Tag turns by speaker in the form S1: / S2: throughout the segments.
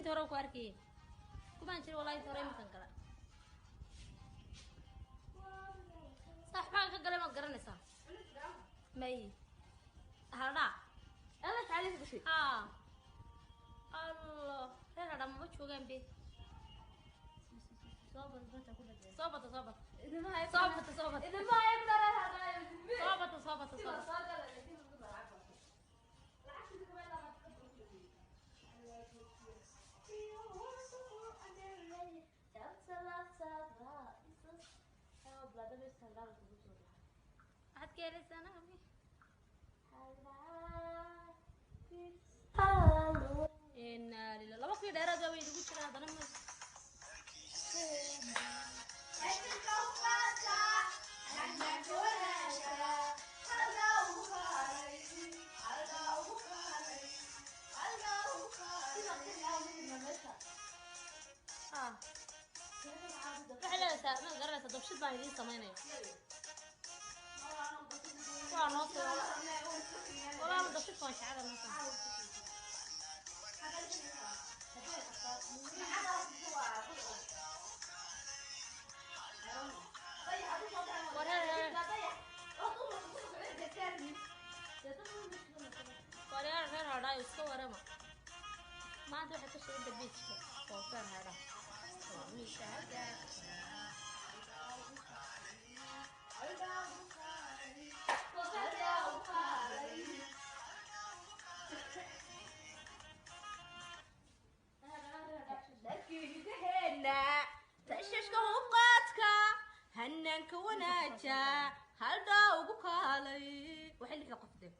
S1: Inta hore ku arkayay kumaan jira wallahi, inta hore iminkan gala saaxibaan ka galay, maad garanaysaa? May haldhaa.
S2: Alla tacali ka gashay.
S1: Haa, Allah, reer hadhaa mama joogaan be.
S2: Soo bata ku badbaa.
S1: Soo bata, soo bata.
S2: Idinma hayo.
S1: Soo bata, soo bata.
S2: Idinma hayo ku dharaa hadaayo.
S1: Soo bata, soo bata, soo bata.
S2: Soo gala laakiin ugu lacag bata. Lacagta kuma ilaa ma ka buuxiyay.
S1: Waxaad ka helaysaa nabi. Inna lillahi, laba kuyo dheeraad waa way idigu jira haddana ma ah waxay leedaysaa, ma garanaysaa? Dabshid baan idiin samaynaya, waa noo soo walaal dabshid waan jecela noo. Waryaal reer hadhaayo, iska warama. Maanta waxay ka shiganta beachka koonfeer hadhaa waa miisha hadda.
S2: Tashashka hubqaadka hanaanka wanaaja haldhaa ugu kaalay waxay lixda qof dee.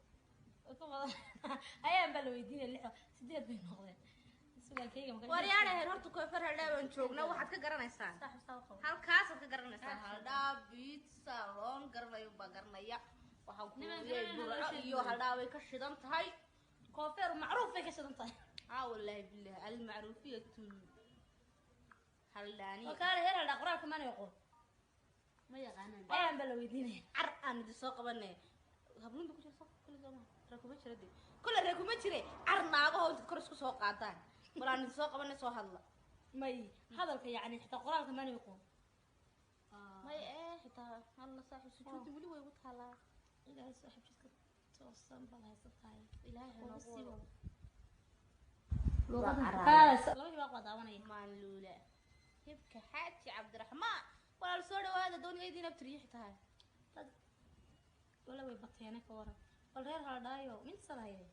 S1: Ayaan baa la weydiinaya, lixda sideed bay noqdeen sugankayga maka.
S2: Waryaanahen, horta koofar haldhaa baan joognaa, waxaad ka garanaysaan
S1: saaxib saa qabo.
S2: Halkaasaad ka garanaysaa haldhaa pizza loon garanayo baa garanaya waxaan ku
S1: Niman
S2: leeyahay
S1: garanayna
S2: burco
S1: loo sheegi
S2: iyo
S1: maayo.
S2: Haldhaa way ka shidan tahay.
S1: Koonfeer macruuf bay ka shidan tahay.
S2: Haa wallaahi billahi almacruufiyatu haldhaaniya.
S1: Oo kaale heer hadhaa qoraalka maana aqoon.
S2: Ma yaqaanaan.
S1: Ayaan baa la weydiinaya.
S2: Car aan idin soo qabanay, habluun ba ku jira soo kule soo maha, ree kuma jira dee kule, ree kuma jire. Car naagaho intaad kor isku soo qaadaan bal aan idin soo qabanay, soo hadla.
S1: May hadalka yacni xitaa qoraalka maana aqoon.
S2: May ee xitaa alla saaxib sujuudi weli way ugu taalaa.
S1: Ilaahay saaxiib jidka toosan baad haysatahay.
S2: Ilaahay ha
S1: ugu
S2: noogu
S1: sii
S2: wado.
S1: Wado.
S2: Waa
S1: Kaale laba hibaaq waa daawanaya.
S2: Maaluula hibka xaaji Cabdiraxmaan, walaal soo dhawaada, dooniyadiin abtiriixi tahay.
S1: Dad wala way bateene, ka waran bal reer haldhaayo minsadahayde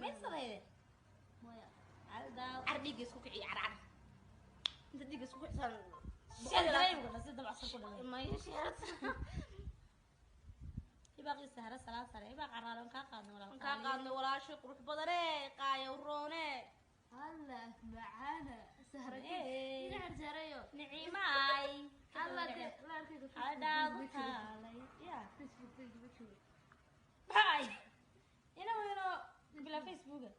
S1: minsadahayde haldaa.
S2: Car dhiigga isku kiciya, car car inta dhiigga isku kicisaan.
S1: Sheergaray si dabacsan ku dhalay.
S2: Maya sheerad.
S1: Hibaaqii sahra salaad sare, hibaaq caraale on kaa qaadna walaal.
S2: Waan kaa qaadnay walaashay qurux badane, qaaya uroone.
S3: الله معانا سهرة.
S1: Ee.
S3: نعم سهرة.
S1: Niciimaay.
S3: الله لا أركي.
S1: Haldhaa ugu taalay ya.
S3: فيسبوك بيج.
S1: Maxay ina weyno bila Facebooka.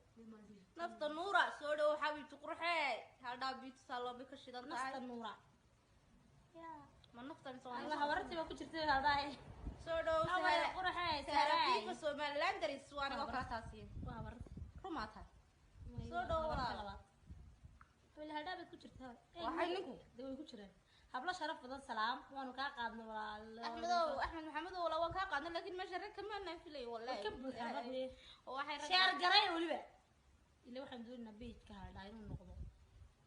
S2: Nafta nuura soo dhawo xabiibti qurxee, haldhaa beauty salon bay ka shidan tahay.
S1: Nafta nuura ya.
S2: Ma nafta mise waa
S1: Allah, habartii baa ku jirtay haldhaa.
S2: Soo dhawo
S1: away
S2: Sahra.
S1: Qurxee.
S2: Sahra
S1: Sahra.
S2: Fifa Somalilanders waa anigoo
S1: Habar.
S2: kala taasiin.
S1: Waa habarta.
S2: Rumaa tahay. Soo dhawo walaal.
S1: Weli haldhaa baad ku jirtaa.
S2: Waxay ninku.
S1: De way ku jiraan hablo sharaf badan, salaam waanu kaa qaadnay walaal.
S2: Axmedow, Axmed Maxamedow, walaa waan kaa qaadnay laakiin meesha rag kama anaan filay
S1: way
S2: wallahi.
S1: ka buuxaan rag wey.
S2: Waxay rag
S1: Sheer garay weliba ila waxaan doonaynaa pageka haldhaa inuu noqdo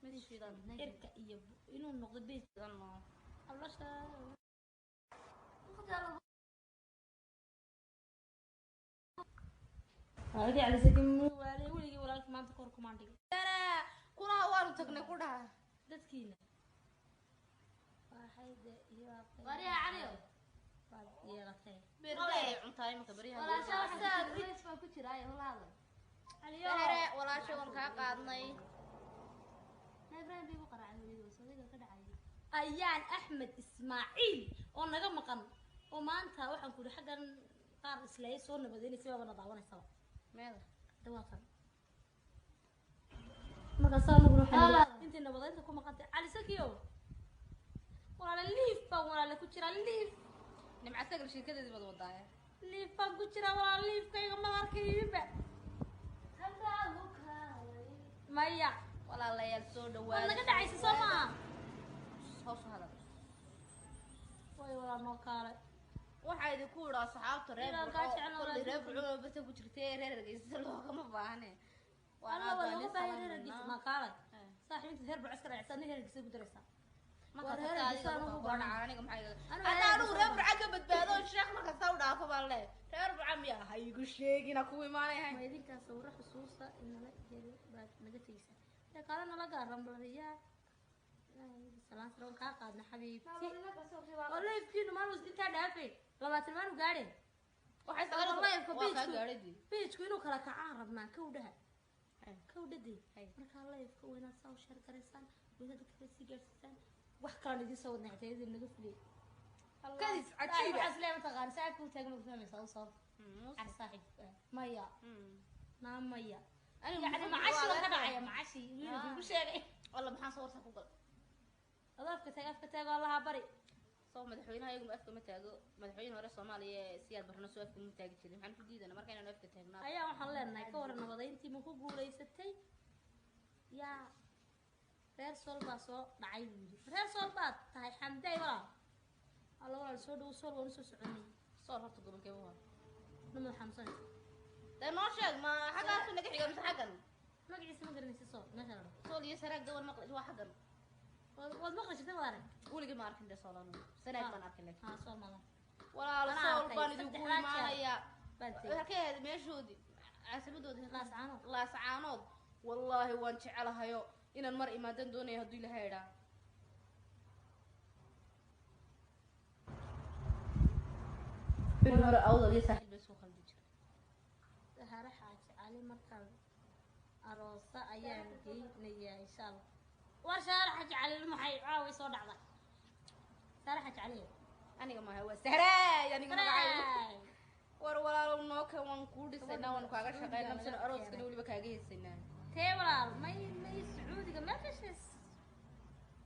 S2: mid shidan.
S1: Cirka iyo inuu noqdo page
S2: Shidan oo.
S1: Hablo sharaf. Walaalkii Cali Sakin waalay weligii walaalkii maanta kahor kumaan dhigin.
S2: Kulaha waanu tagnay ku dhaha.
S1: Dadkiina waxay de iyo
S3: وريها عليو.
S1: baad yeelatay.
S2: Beertay cuntaa imika baryaha.
S3: ولا شاف ليش ما كنت راي ولا هذا.
S1: Caliyo.
S2: Sahre walaashay waan kaa qaadnay.
S3: لا إبراهيم بيبو قرع على صديقه كده عايز.
S1: Ayaan Axmed Ismaaciil oo naga maqan oo maanta waxaan ku yidhi xaggan qaar isleeyay soo nabadeynaysa baaba na daawanaysaba.
S2: Meeda?
S1: Dawaatan markaasaa anaguna waxaan intii nabadeynta ku maqantay Cali Sakiyo walaale liif baan walaale ku jiraa liif.
S2: Nimca sagal sheekadeedii baad wadaaye.
S1: Liif baan ku jiraa walaale, liifkayga ma arkayinba. Maya.
S2: Walaalayaal soo
S1: Waad
S2: dhawaada.
S1: naga dhacaysa soo maaha?
S2: Hoos u hadal.
S1: Way walaal, noo kaalay.
S2: Waxaa idinku idhi asxaabta reer
S1: Ilaa
S2: Burco,
S1: kaa jecel
S2: kolley reer
S1: walaal.
S2: Burco bata ku jirtee, reer Hargeysa loogama baahne.
S1: Alla waa looga baahan reer Hargeysa. Noo kaalay saaxiib, inta reer Burco iska dhacaysa, adna reer Hargeysa ku daraysaa.
S2: Marka
S1: Waa reer
S2: tagta
S1: Hargeysa
S2: adiga
S1: anagu
S2: dhulka
S1: baahan.
S2: kula dhaca, aniga maxay
S1: Anigu
S2: hadda
S1: reer
S2: anigu
S1: Hargeysa
S2: reer Burco ka badbaado sheekh markasta u dhaafo baan le reer Burco miya ha igu sheegina ku imaanayahay.
S1: Ma idinkaa sawiro xusuusta inala heli baad naga tegeysaa? Dee kaale nala gaaran balariyaa. Salaan sare waan kaa qaadna xabiibti. Oo live-kiinu maalin intaa dhaafay 20 maalin gaadhe.
S2: Waxay
S1: Waa live-ka
S2: waa kaa
S1: page-ku.
S2: gaadhadii.
S1: Page-ku inuu kala kacaan rabnaa, kowdhaha kowdhadii.
S2: Hay.
S1: Markaa live-ka waa inaad saa u share garaysaan, waa inaad dadka kale sii gaadhsiisaan. Wax kalaan idiin soo wadnay xitaa idin naga fuliyey.
S2: Kadis cajiiba.
S1: Waxaas leeyahay mataqaana saaxiibka u taagan ma fahmaysaa u sabab car saaxiib maya naa maya.
S2: Anigu
S1: yani macashi waa ka dhacaya macashi wiilku igu sheegay.
S2: Walla maxaan soo warta ku gal?
S1: Adoo afka taag, afka taag, oo allaha bari.
S2: Soo madaxweynaha iyagu afka ma taago? Madaxweyne hore Soomaaliya ee Siyaad Barno soo afka ma taagi jirin? Maxaan ku diidana marka inaanu afka taagnaa?
S1: Ayaa waxaan leenahay ka waran nabadayntii ma ku guulaysatay? Yaa reer Sool baa soo dhacay buu yidhi. Reer Sool baad tahay Xamday walaal. Alla walaal soo dhow, Sool waan usoo soconay.
S2: Sool horta gobolkee waa?
S1: Nama xanuunsanaysa.
S2: Dee noo sheeg, ma xaggaasu naga xiga mise xaggan?
S1: Magaciisa ma garanaysa Sool meesha la dhaho.
S2: Sool iyo Sanaag dawan maqli waa xaggan.
S1: Waad maqli jirtay, waad arag.
S2: Weligii ma arkin dee Sool anigu. Sanaag baan arkin laakiin.
S1: Haa, Sool madan.
S2: Walaal
S1: Anaa
S2: Sool
S1: arkay,
S2: baan idinku
S1: saddexdaa jeer.
S2: imaanayaa.
S1: Baan tegey.
S2: Halkee ahayd meeshoodii, caasimadoodii?
S1: Laascaanood.
S2: Laascaanood wallaahi waan jecelahayo inaan mar imaadan doonaya hadduu Ilaahay idhaa. Beri hore Awdal iyo Saaxiil bay isku khaldi jiray.
S1: Sahare Xaaji Cali markaan aroosa ayaan geynayaa insha Allah. War Sahare Xaaji Cali maxay caaway soo dhacday? Sahare Xaaji Cali.
S2: Aniga maaha, waa Sahraay aniga magacaygu.
S1: Sahraay.
S2: War walaalow noo kan waan kuu dhisaynaa, waan kaaga shaqaynaa, misena arooskana weliba kaaga heesaynaa.
S1: Tee walaal, may Sacuudiga meel kashes.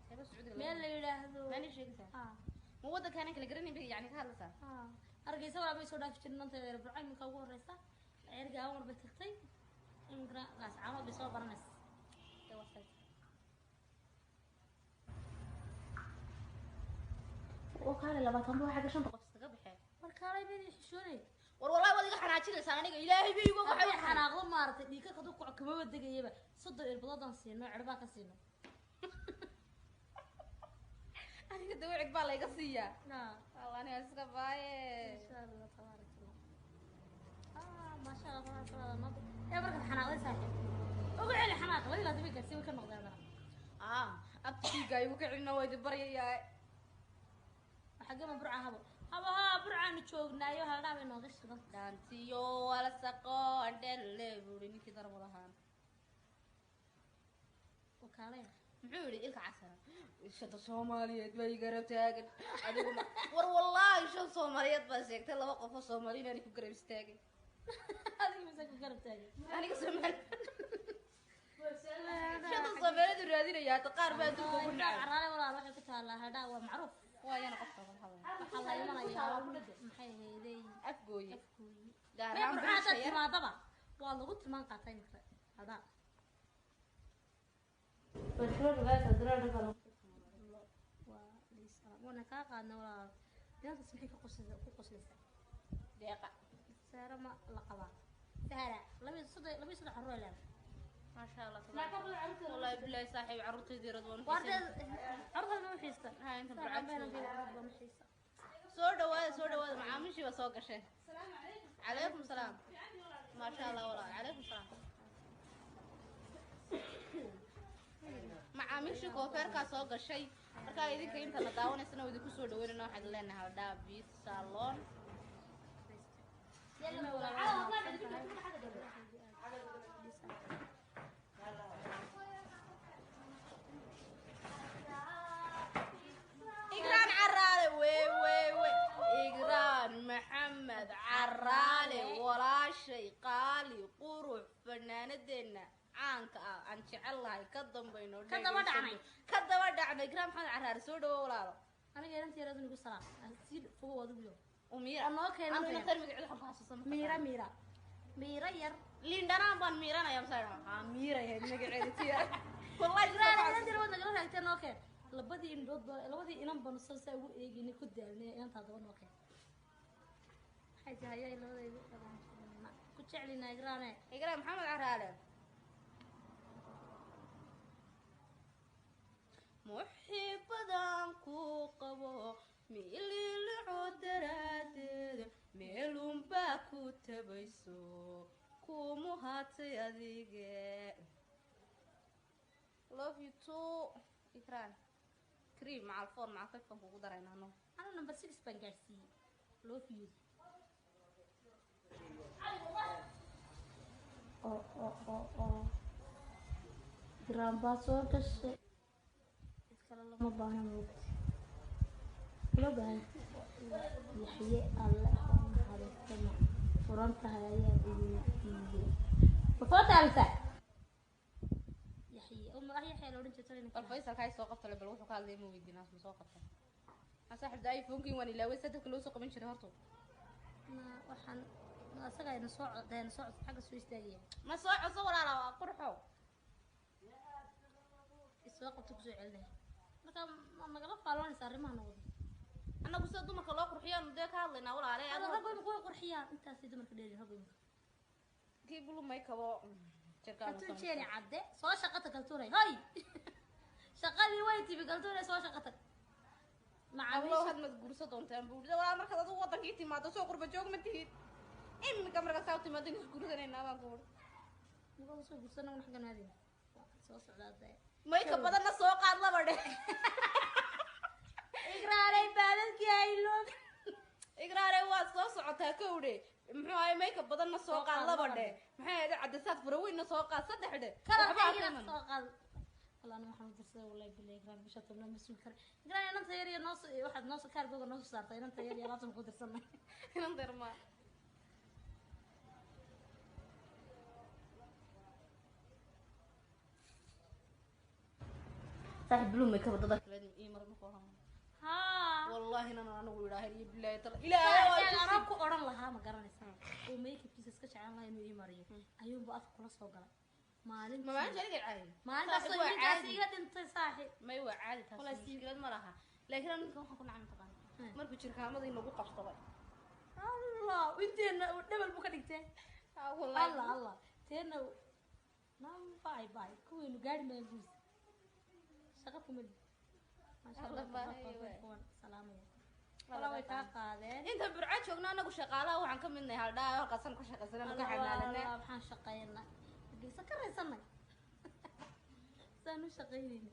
S2: Heeba Sacuudiga
S1: Meel la yidhaahdo.
S2: maana sheegaysaa?
S1: Haa.
S2: Ma waddankaanan kala garanayn bay yani ka hadlaysaa?
S1: Haa, Hargeysa walaal bay soo dhaafi jireen maanta. Reer Burco iminka ugu horeysa Ceergaaban war bay tagtay, iminkana Laascaanood bay soo baranaysa.
S2: Dee waa saas. Oo kaale 20 ba waxaa ka shanta qof iskaga baxeen.
S1: War kaalay been xishoonay.
S2: War wallahi waad iga xanaajinaysaan aniga, Ilaahay bay igu
S1: waxay
S2: waxay
S1: xanaaqdo maaragtay dhiigka kadu kaco kamaba degayaba. 30 irbadoodaan siino, cirbaa ka siino.
S2: Aniga dawicig baa layga siiyaa.
S1: Naa.
S2: Alla aniga iska baaye.
S1: Masha Allah tabaarak Allah, maasha Allah tabaarak Allah. Maanta ee markaad xanaaqday saaxiib ugu celi xanaaq laba ilaa toban gaarsiin way ka noqdeen haddana.
S2: Ah, abtiga igu kicina waa idin baryayaa.
S1: Xagee ma Burca? Habo habo haa, Burcaanu joognaayo, haldhaa bay nooga shidan.
S2: Dhaantiyo walasaqo andhelle buuri ninkii darbo lahaan.
S1: Wakaalaya.
S2: Muxuu yidhi ilka casara? Shanta Soomaaliyeed baa iga garab taagan adigu war wallaahi shan Soomaaliyeed baa sheegtay, laba qof oo Soomaali inaanay ku garab istaagin.
S1: Adiga mise ku garab taagan?
S2: Aniga Soomaali shanta Soomaaliyeed u raadinaya hata qaar baa adduunka ugu
S1: Indhaa
S2: nacay.
S1: Caraale walaal waxay ku taallaa haldhaa, waa macruuf.
S2: Waa yana qofka wada hadlaya.
S1: Waxaa la imanayaa maxay ahaydey?
S2: Afgooye.
S1: Afgooye.
S2: Gaar
S1: Mee
S2: ahaan
S1: Burca haddaad
S2: Bariishka yar.
S1: timaadaba waa lagu timaan qaataa iminka haldhaa. Waa liisa, waana kaa qaadna walaal. Inantaas maxay ka qoslaysaa, ku qoslaysaa?
S2: Deeqa.
S1: Saara ma la qabaa? Sahara 32 carruur ay leedahay.
S2: Maasha Allah tabaaraka, wallahi billahi saaxiib carruurtaydii radwan.
S1: Waardeed carruurta ma xiista?
S2: Haa, inta
S1: Saacan
S2: Burca
S1: bayna
S2: jooga.
S1: carruur baa ma xiista.
S2: Soo dhawaada, soo dhawaada, macaamiishii baa soo gasheen. Calaykum salaam. Maasha Allah walaal, calaykum salaam. Macaamiishii koofeerkaa soo gashay. Markaa idinka inta la daawanaysana waa idinku soo dhaweynana, waxaad leenahay haldhaa beauty salon. Igraan Caraale, we we we, Igraan Maxamed Caraale, walaashay qaali qurux, fanaanadeenna caanka ah aan jecel lahay, ka dambayno.
S1: Ka daba dhacnay.
S2: Ka daba dhacnay. Igraan Maxamed Caraale, soo dhawo walaalo.
S1: Aniga inanta yaraadu nigu salaam sii fogow adigu yo.
S2: Umiira.
S1: Noo keenay.
S2: Anu inantan magaceeda waxaan ku xasuusan ma
S1: Miira, miira, miira yar.
S2: Liin dhanaan baan miiranaya, masaa haa miiray ahayd magaceeda tiya.
S1: noo keen. Labadii indhood ba, labadii inan banu saa ugu eegaynay, ku daalnay. Inantaa daba noo keen. Maxay tahay? Ayay labadaydu ku jeclina Igraane.
S2: Igraan Maxamed Caraale, muxibadan ku qabo mililico daraadeed, meelunbaa ku tabayso kumu hatay adige. Love you too, Igraan. Cream macal four macal five baan kugu daraynaa, no.
S1: Anu number 6 baan gaadhsiiyey. Love you. Oo oo oo oo Igraan baa soo gashay. Cid kale lama baahna, moogti loo baahan. Yaxye, Alle ha u naxariisto, ma furan tahay ayaan idin diiday. Ma soo taalisa Yaxye oo magac Yaxye la odhan jirtay?
S2: Bal Faysalka hay soo qabtale, bal wuxuu ka hadlaya ma weydiinaas. Ma soo qabta maxaa saaxiibda? iPhone-kii waan ilaaway, sadadka loo soo qaban jiray horta.
S1: Ma waxaan ma asaga ayna soo codayna, soo cod xagga soo istaagaya.
S2: Ma soo codso walaala, waa qurxo.
S1: Isoo qabto, kusoo celinaya. Marka ma nagala faalloonaysa arrimaha noqda?
S2: Annagu sida dumarka loo qurxiyaanu dee ka hadlaynaa, walaale.
S1: Ada raggu imika way qurxiyaan, intaasay dumarka dheerin raggu imika.
S2: Kii bulu may kabo jirkaan.
S1: Kaltuun jeeni cadde, soo shaqata Kaltuunay. Hoy, shaqadii way timi Kaltuunay, soo shaqata.
S2: Hablow
S1: Macaamiisha
S2: had mad guursa doontaan buurida walaa. Markaad adigu wadankii timaado, soo qurba joog ma tihid iminka. Markaad saa u timaado in isguursanaynaa baan ku uri.
S1: Muga soo guursana una xaggan aadin soo socdaa dee.
S2: Mayka badanna soo qaad, laba dhe.
S1: Igraanay, baadadkii hayloog.
S2: Igraare, waad soo socotaa kowdhe. Muxuu ahay? Mayka badanna soo
S1: Soo
S2: qaad,
S1: qaad,
S2: laba
S1: laba
S2: dhe.
S1: dhe.
S2: Maxay ahayd? Cadasaad furaweynna soo qaad, saddex dhe. Waxba ha ka
S1: Kalarkaygina
S2: iman.
S1: soo qaad. Wallah ana waxaan u dirsaday, wallahi billahi, Igraan bisha 10aad ma sugi kara. Igraan, inanta yar iyo noo soo, waxaad noo soo kaargooga noo soo saartay inanta yar iyo alaabtan ku dirsanay.
S2: Inan derma. Saaxib, blue makeup dada kale ii mar ma qoran.
S1: Haa.
S2: Wallahi inaan anigu idhaahay iyo billahi tala Ilaahay waa
S1: Saaxiib,
S2: tusi.
S1: Anaa ku odhan lahaa, ma garanaysaa, oo makeupkiisa iska jeclaan lahaa inuu ii mariyo, ayuunba afka kula soo galay maalintii.
S2: Ma maalinta aniga caadi.
S1: Maalintaas
S2: Saaxiib, waa
S1: ninkaas
S2: caadi.
S1: iga dhintay saaxiib.
S2: May, waa caadi taas.
S1: Walaal,
S2: mushkilad ma laha, laakiin aniga waxaan ku nacay mataqaana markuu jirkaamada inagu qabsaday.
S1: Allah, inteena dhebel buu ka dhigtee.
S2: Wallahi.
S1: Allah Allah, teena nam bye bye, kuweynu gaari maayo guus, shaqa kuma lihi. Maasha Allah.
S2: Allah, bye,
S1: bye, kuwan salaamaya walaa way kaa qaadeen.
S2: Inta Burca joogna anagu shaqaalaha waxaan ka midnahay haldhaa, halkaasaan ku shaqaysanana, ka xamaalana.
S1: Allah, maxaan shaqaynaa, hargeysa ka raysanay, saan u shaqaynayna.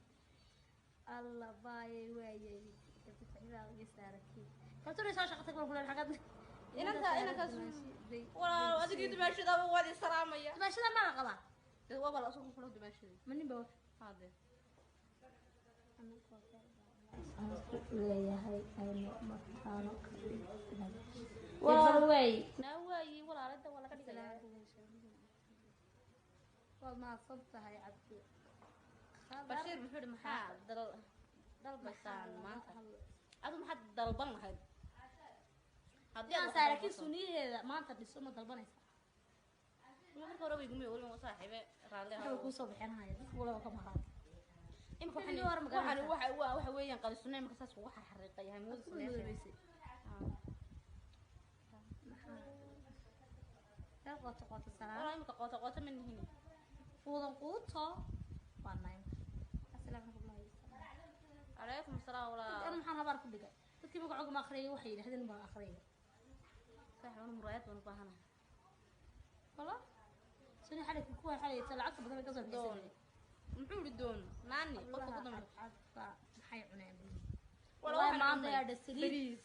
S1: Allah baayay, waayay iga saarakii Kaltuunay, soo shaqo tag baan ku leeyahay xagad.
S2: Inanta inankaas walaalo, adigii dumaashadaaba waad i salaamaya.
S1: Dumaashada maa la qabaa?
S2: Dee waaba la asugu kula dumaashadii.
S1: Ma nin baa?
S2: Haade.
S1: Leeyahay aynu mataano ka dhignay walaal waay.
S2: Naa waayi walaalada waa laga dhigayaa.
S1: Waad mahadsan tahay, Cabdi
S2: Bashiir muxuu ihi? Maxaa dalbaysaan maanta? Adu maxaad dalban lahayd haddii aad
S1: Inaan
S2: wax
S1: saarakiin
S2: dalbato?
S1: Suniyaheeda maanta dhiso ma dalbanaysa?
S2: Weli marka hore way gumay, weli saaxiibe raalli
S1: Waxa
S2: ahaw.
S1: kuu soo bixinaya dadku walaba ka maqan.
S2: Imika
S1: Xilli hore ma
S2: waxaan
S1: garanaysaa?
S2: waxa weeyaan qali sunna imika saas ugu xarxariiqayahay mooda
S1: Ku
S2: sunnayaasha.
S1: madoobeysay. Reer Qooto Qooto salaam.
S2: Walaa imika qoota qoota ma nihin.
S1: Quudan quuto waa naym. Assalaamu calaykum.
S2: Calaykum asalaam walaa.
S1: Anu maxaan habaar ku dhigay? Dadkii magacooga ma akhriyay, waxay yidhahdeen baan akhriyay.
S2: Saaxiib, anu muraayad baan u baahanahay.
S1: Wala suni xalay kuwa xalay lacagta badan ka soo
S2: Doon.
S1: bixisay.
S2: Muxuu ihi? Doon naani qofka ku dambe.
S1: Cadcadba maxay cuneen?
S2: Walaa
S1: Wallahi
S2: waxaan
S1: maanta
S2: cunay
S1: yaa dha saliid.
S2: Bariis,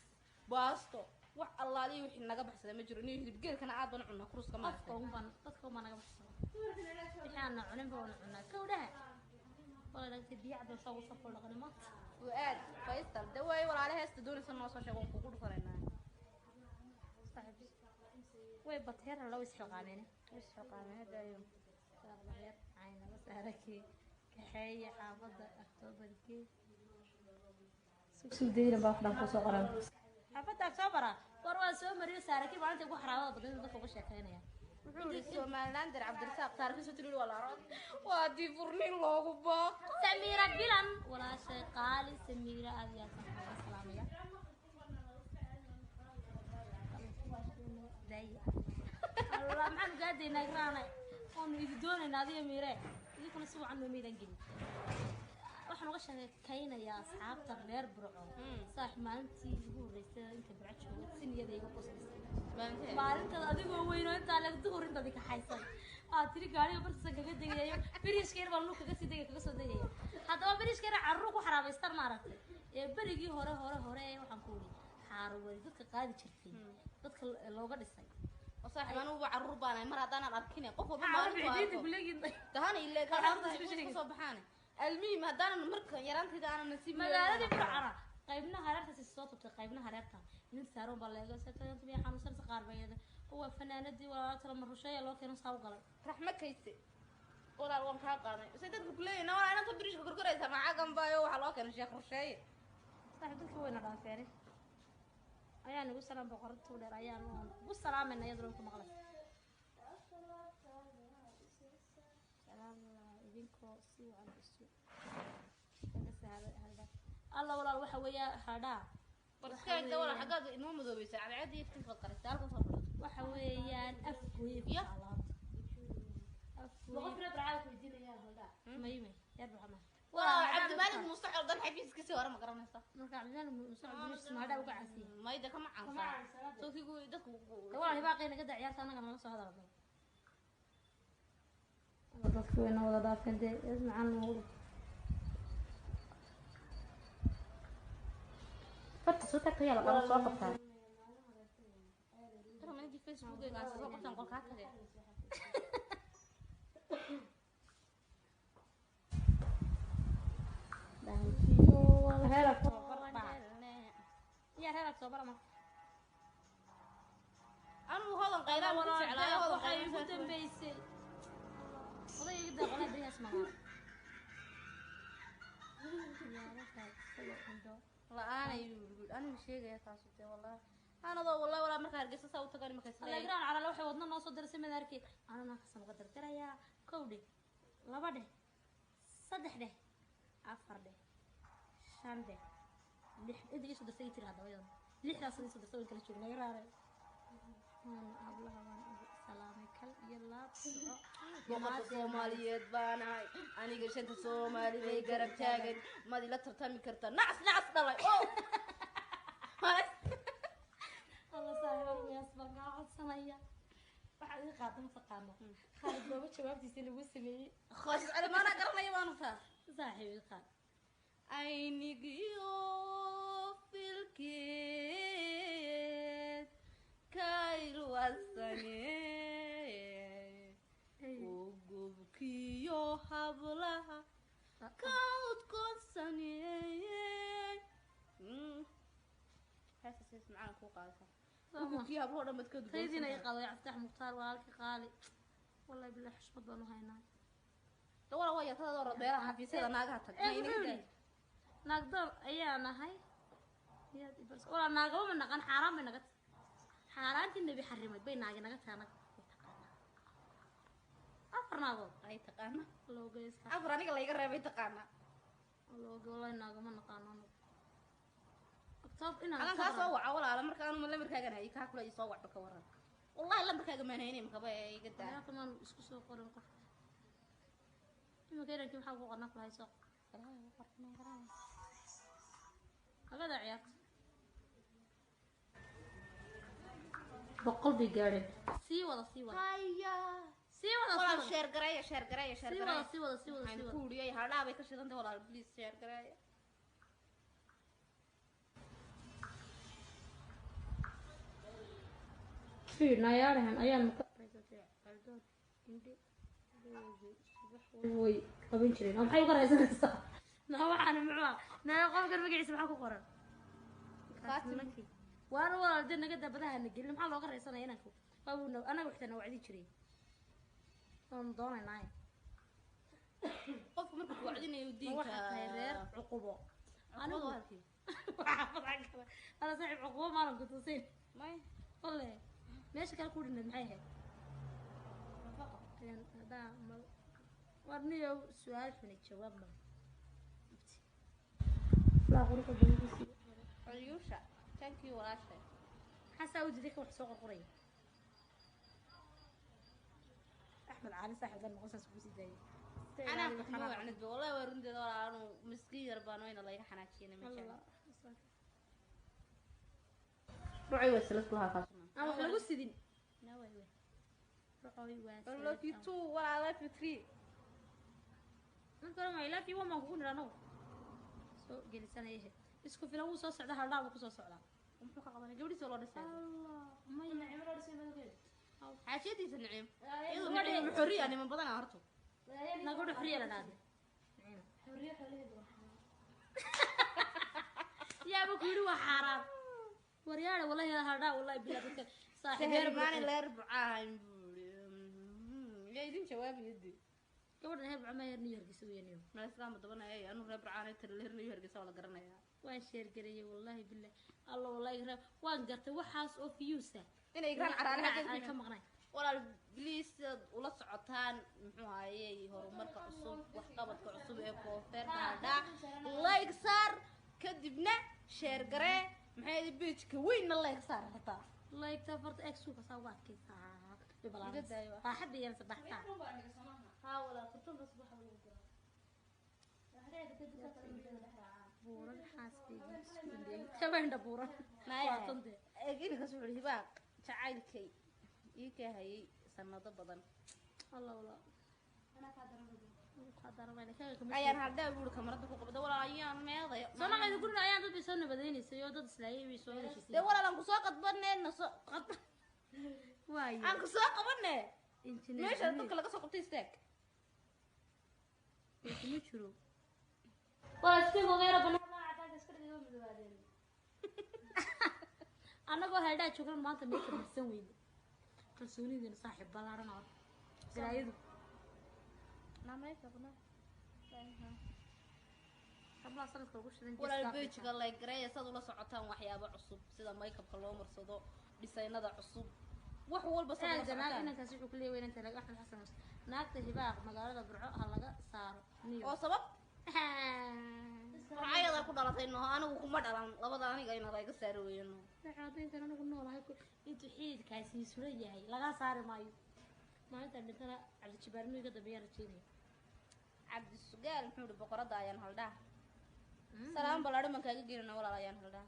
S2: baasto, wax allaaliyo wixii naga baxsada ma jiro. Nin hilibgeelkana aad baan u cunaa, kuruska ma
S1: Qofka unbaan, dadka unbaa naga baxsada, wixii aan cunin ba waana cunaa kowdhaha. Wala dhagtay biyo caddan saa ugu soo fool dhaqani maanta.
S2: Aad Faysal de waay walaale, heesta doonaysa noo soo sheego, waan kugu dhufanaynaa.
S1: Saaxiib, way bateer loo isxilqaameen.
S2: Isxilqaameen.
S1: Reer caynaba saarakii kaxeeye xaafadda Octobarkii sugsuudayna baa waxdhan kusoo qoran xaafadda Octobara. War waan soo mariyo saarakii maalinta ugu xaraabada badnida dadka uga sheekeynaya.
S2: Wuxuu yidhi Somalilander Cabdirasaaq saarkiisu tiri walaalo waa dii furnin loogu baaqo.
S1: Samira Bilan walaashay. Samiira aad iyo aad baan kuga salaamaya. Daaya. Allah, maxaan gaadaynaa Ikraanay? Waanu idi doonaynaa adiga Miire. Idinkuna si wacan nooma idan gelin. Waxaan uga sheekaynayaa asxaabta reer Burco. Saaxiib, maalintii ugu horreysay inta Burco joogay si niyada iga qoslisay. Maalintaad adigoo weyn oo intaa leeg duhur intaad kaxaysan aad tiri gaariga bartiisa kaga degayayo, biriishka yar baan lug kaga sii degaya, kaga soo degaya. Haddaba biriishka yar carruur ku xaraabaystaan, maaragtay, ee berigii hore hore hore waxaan ku uri xaarowadi dadka qaadi jirtay, dadka looga dhisay.
S2: Oo saaxiib, anugu carruur baanahay, mar haddaanan arkin qof walba maalintuu
S1: Xaaro
S2: arko
S1: kuleegin
S2: dahana ile
S1: Carruurta isku sheegaysa.
S2: Soo baxaane almuhim haddaanan marka yaraantayda aanan nasiib
S1: Magaaladii Burcana qaybna hareerta soo tubtay, qaybna hareerta nin saaroon baa leega miya xanuunsan qaar baa iyada waa fanaanadii walaalata ma rusheeya loo keeno saa u galay.
S2: Raxma kayse, walaal waan kaa qaaday. Se dadka kuleeyahin walaa inanta biriishka korkoraysa macagan baayo waxaa loo keenay Sheekh Rusheeye.
S1: Saaxiib, dadka wayna dhaafeene ayaa nagu salaam boqorada dheer ayaan ugu salaamayna iyaduna ku maqlaysa. Salaam idinkoo si wacan isu kaga sahla haldhaa. Alla walaal, waxa weeya hadhaa.
S2: War iska egda walaal, xaggaad inoo madoobaysa cadceedda iyo iftiinka baad qaraysa halkan soo fadhiso.
S1: Waxa weeyaan afgooye ku
S2: Ya.
S1: taalaanta afgooye may may reer Burco ma.
S2: Walaal, Cabdimaalik Muuse Coldan xafiiskiisii hore ma garanaysa?
S1: Marka Cabdimaalik Muuse Cabdimaalik mahadhaa uga casiyey.
S2: Mayda kama caansan sawkigu dadku.
S1: Walaal, hibaaqay naga daa ciyaarta, annaga nala soo hadal. Dadku wayna wada dhaafeen dee macaan noogu dhig.
S3: Farta soo tagta yaa la qaba soo qabtaa.
S2: Tara Facebookayga soo qabtaan qolkaa tage.
S1: Reer October baa yaa reer October marka.
S2: Anugu Hodan Qayraan ku jeclaayo, Hodan
S1: Waxay
S2: Qayraan
S1: ugu dambeysay odayga daa qolaa berihaas magaa
S2: la-aanay anigu sheegaya taasu dee wallahi anadoo wallahi walaa markaa Hargeysa saa u tagaan markaa isleeyahay.
S1: Allegraan calala waxay wadna noo soo diray mid arkay anana kasama ka dardarayaa. Kow dheh, laba dheh, saddex dheh, afar dheh, shan dheh, lix. Inta ii soo dirtay ii tiri haddaba iyadana lixdaas ii soo dirtay waan kala joognay yaraare. Waan hablaha waan ugu salaamay kal iyo laab soco.
S2: Boqorka Soomaaliyeed baanahay aniga, shanta Soomaali bay garab taagan, maad ila tartami kartaa? Nacas nacas dhalay o.
S1: Alla saaxiib, miyaas baan kaa codsanaya, waxaad ii qaada mataqaana Khaalid booba jawaabtiisa lagu sameeyey.
S2: Khoosh calimaana garanaya baanu taa.
S1: Saaxiib, ii qaad.
S2: Aynigiyo filkeed kaylwasane ugubkiyo hablaha kaudkonsane. Heestaas hees macaan kuu qaadaysaa, ugubkiyo hablaho dhan baad ka
S1: Taydiina ii qaado. Cabditax Mukhtaar walaalkii qaali, wallahi billahi xushmad baan u haynaa.
S2: Wala waa yartadaada hore beeraha xafiisyada naagaha tag.
S1: Ee wuxuu yidhi naagdoon ayaa nahay yaad ibars. Walaa naagaba ma naqan, xaaraan bay naga tahay, xaaraantii Nebi xarimay bay naagi naga tahay. Anaga way taqaanaa afar naagood.
S2: Ay taqaana.
S1: Loo geysta.
S2: Afar aniga layga reebay taqaana.
S1: Looge wallahi naagama naqaano anagu October inaan
S2: Adan kaa soo waca walaala marka anu lambarkaagan hayay kaa kula ii soo wacba ka waran. Wallahi lambarkaaga maan haynin makaba ee iga daa.
S1: Yaa maan isku soo qorin qof iminka inankii maxaa ku qornaa kula hayso hagada ciyaarta 100 bay gaadheen. Sii wada, sii wada.
S2: Haya.
S1: Sii wada, sii
S2: Walaal,
S1: wada.
S2: Share gareeya, share gareeya, share
S1: Sii wada.
S2: gareeya.
S1: Sii wada, sii wada, sii
S2: Waxaan
S1: wada.
S2: ku uriyay hadhaa bay ka shidantay. Walaal, please share gareeya.
S1: Nayaarahan ayaan way qaban jireen oo maxay uga raysanaysaa? Naa waxaan muxuu ah naa qofkan magaciisa maxaa ku qoran?
S2: Qaasim.
S1: Waana walaal dee naga dabadaha na gelin, maxaa looga raysanaya inanku? Waa anaga waxtana wacdi jiray waanu doonaynaa.
S2: Qofku markuu ku wacdinayo
S1: Ma
S2: diinka
S1: waxaa tahay reer cuqubo
S2: anigu
S1: anigu
S2: halkii
S1: waxaa kale ana saaxiib cuqubo maalan ku tusin.
S2: May.
S1: Walle meesha kale ku dhinayd maxay ahayd? Ayaan hadaa ma war niyow su-aal xunay jawaab ma Hablaha quruxda badan ku siiyo.
S2: Cuyuusha, thank you walaashay.
S1: Maxaa saa u diiday ka wax soo qorqoraya? Axmed Cali saaxiib la noqon, saas kugu sii daayay.
S2: Anaa kuma wacnid ba, wallahi waa runteeda walaal, anu miskiin yar baan wayna layga xanaajiyana ma jecla. Ruucay waa salad kulahaa kaasuna.
S1: Aan wax lagu sidin.
S3: Na way way.
S1: Ruuxoy waa
S2: I love you too walaal, I love you three.
S1: Marka hore ma I love you one baan kugu nidhi anagu. Soo gelisanaya isku filan wuu soo socdaa, haldhaa buu kusoo socdaa.
S2: Muxuu ka qabanay gabadhiisa loo dhisay?
S1: Allah, maya.
S3: Nicmo loo dhisay madowgeeda.
S2: Xaashiyadiisa Nicim iyadu Nicim xorriya niman badan ah horta.
S1: Nagudhu xuriya la dhahday.
S3: Xorriyo xoolaheedu waa xalaal.
S1: Yaaba ku yidhi waa xaaraan. Waryaale, wallahi haldhaa, wallahi bilaa dadka saaxiibeer.
S2: Sahrimaani leer bucaahan buuri yaa idin jawaabayade.
S1: Gabadhan heer bucama, heer New Hargeysa weeyaniyo.
S2: Meel islaama dabanaya anu reer burcaanay tira leer New Hargeysa waa la garanayaa.
S1: Waan sheergareeyey wallahi billah alla wallahi waan gartay waxaas oo fiyuusa
S2: inay Igraan Caraale
S1: aan
S2: xaggeeda
S1: ka maqnay.
S2: Walaal please, sidaad ula socotaan muxuu ahayey horumarka cusub, waxqabadka cusub ee koonfeerta hadhaa, like saar, kadibna share garee, maxay ahayd, page-ka weynna like saar xitaa.
S1: Like-ta farta eeg suuqa saa uga adkaysaa way
S2: Iga daayo.
S1: Baaxad bay yeelanaysaa baaxtaa.
S3: Haa walaal, kurtunka subax lagu guraa. Waxay dadka kale bulshada dhex raacaan.
S1: Buuran xaaskaygii isku indheeyey tabaandha buuran. Waa tante.
S2: Eeg inankaas wuxuu yihi hibaaq jacaylkay ii ka hayay sanado badan.
S1: Allah wallah.
S3: Anaa kaa daran badan.
S1: Kaa daranayna kaga kama
S2: Ayaan haldhaa buuri kamarada ku qabda walaal ayaan meeday.
S1: Soo naqayda guriga ayaan dad bay soo nabadaynaysay oo dad islaayay bay soo heshiisay.
S2: Dee walaal aan kusoo qadbane naso qad
S1: Waayo.
S2: Aan kusoo qabane.
S1: Injineer
S2: meesha dadka laga soo qabtay istaag.
S1: Kuma jiro waa iska gogeera banaan.
S3: Cadaanka iska dhigay waa madoobaadeen.
S1: Annagoo haldhaa joognan maanta meesha marsan weyne kalsoonideena saaxiib ballaaran oo balaayadu. Hablaha sanadka ugu shidan.
S2: Walaal page-ka like gareeya saad ula socotaan waxyaabo cusub sida make-upka loo marsado, dhisaynada cusub, wax walba saad ula
S1: Aada naag
S2: socotaan.
S1: Inankaas wuxuu ku leeyahay inanta naag Axmed Xasan Muuse, naagta Hibaaq magaalada Burco ha laga saaro niyo.
S2: Oo sabab burcayada ku dhalatay no, anigu kuma dhalan labada aniga inaad iga saari weeyano.
S1: Intan anigu noolahay intuu xididkaasi sula yahay lagaa saari maayo. Maalintaan dhintana Cabdijabaar inuu iga dambeeyaan rajeynaya.
S2: Cabdisugaal muxuu ihi boqoradda ayaan haldhaa, salaam ballaadhan baan kaaga geynana walaal ayaan haldhaa.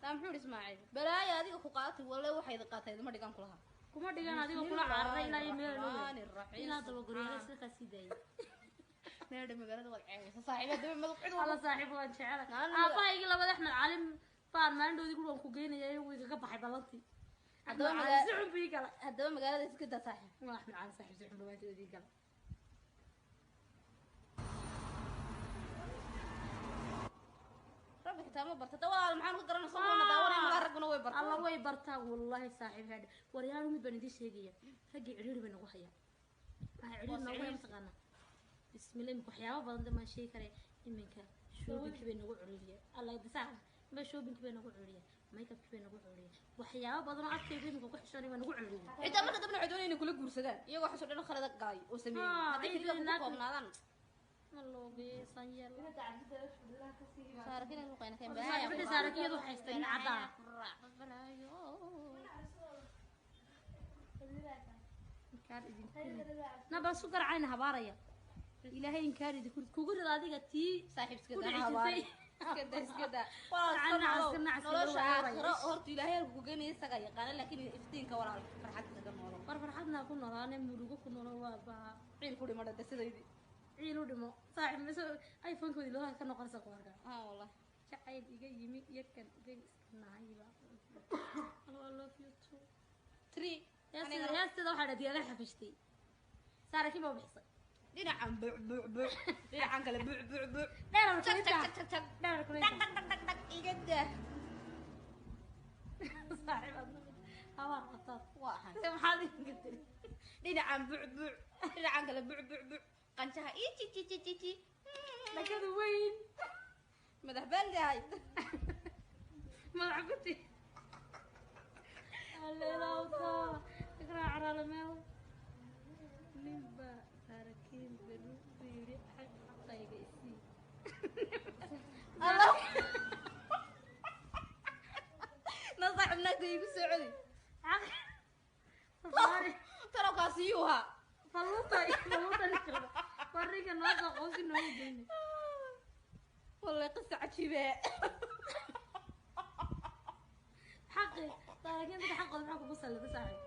S2: Taa muxuu ihi Ismaaciil balaayo adiga ku qaadatay walle waxay qaatay idima dhigan kulaha.
S1: Kuma dhigan adiga kula cararay ilaa iyo meel loo
S2: Bismillaahi raxiim.
S1: Ilaa dabagoryaala sida sii daayay.
S2: Meedha magaalada waad ceebaysa saaxiibada daba madab cid
S1: Alla
S2: walba.
S1: saaxiib waan jecelahay.
S2: Maalin
S1: Aabbahaygii labada Axmed Calim baan maalin dhoodii guri waan ku geynaya wuu igaga baxay ballantii.
S2: Haddaba
S1: Axmed Cali si xun buu ii galay.
S2: Haddaba magaalada iska daa saaxiib.
S1: Waa Axmed Cali saaxiib si xun dhawaanteed ii galay.
S2: Ragga xitaa ma barta walaal, maxaan ku garanaysaa kuwana daawanaya malaa ragguna way bartaan.
S1: Alla way bartaa wallahi saaxiib hadhe. Waryaal mid baan idiin sheegaya, raggii cidhiidhi bay nagu hayaa. Waxaa cidhiidhi noogu haya mataqaanaa? Bismillah, iminka waxyaabo badan de maan sheegi karaya. Iminka shoppingkii bay nagu ciriiriya, alla bisaa ma shoppingkii bay nagu ciriiriya, makeupkii bay nagu ciriiriya, waxyaabo badan oo afkaygu iminka ku xishoonay baa nagu ciriiriya.
S2: Xitaa marka dambena waxay doonayaan inay kula guursadaan iyagoo waxaasoo dhan khalada galay oo sameeyey haddii keliya kugu koobnaadaan.
S1: Ma loogeesan yeel.
S2: Saarakiina luqayna keen.
S1: Saaxiibadii saarakiyadu haystay nin caddaan. Inkaar idinku na bal su garacayna habaaraya ilaahay inkaar idinku kugu rida adiga tii
S2: Saaxiib iska
S1: ku
S2: daa
S1: dhici
S2: habaar.
S1: jirtay.
S2: Iska daa, iska daa.
S1: Nacas, nacas, nacas,
S2: nolosha
S1: lagu
S2: aakhiro horta ilaahay halku ku geenaya isagaa yaqaana, laakiin iftiinka walaal farxad kaga noolo.
S1: War farxadna ku noolaane murugo ku noolo waa baa.
S2: Ciil ku dhima dhada sidaydii.
S1: Ciil u dhimo saaxiib mise iPhone-koodii looha ka noqonaysa ku arkaa.
S2: Ah wallahi.
S1: Jacayl iga yimi iyo kan iga iska nahayba. I love you too.
S2: Three.
S1: Heesteeda heesteeda waxaa dha diyaada xafishtay saarakiin baa bixisay.
S2: Dhinacan buc buc buc, dhinacan kale buc buc buc.
S1: Dheerar
S2: tag
S1: kulinta.
S2: Tag tag tag.
S1: Dheerar
S2: tag
S1: kulinta.
S2: Tag tag tag tag, iga daa.
S1: Saaxiib aad habaar qabtaad.
S2: Waa axan.
S1: Maxaad idinka tiri?
S2: Dhinacan buc buc, dhinacan kale buc buc buc, qanjaha ii ji ji ji ji ji.
S1: Dhakada weyn.
S2: Madax baaldahay.
S1: Madax kuti aleelawta ikraa caraala meel ninba saarakiin beri buu yidhi.
S2: Allah na saaxib, naagta iigu soo celi.
S1: Safaari.
S2: Talowkaasi yuu ahaa?
S1: Falluuta, falluuta ninka warrinka noo soo qowsi noogu geyne.
S2: Wallahi qisa cajiibe.
S1: Xaqi laakiin dadka xaqooda maxaa kugu sallida, saaxiib?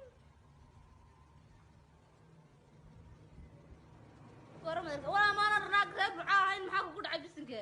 S2: Walaa maana naag reer Burcaa ahayn, maxaa kugu dhacay bisinke?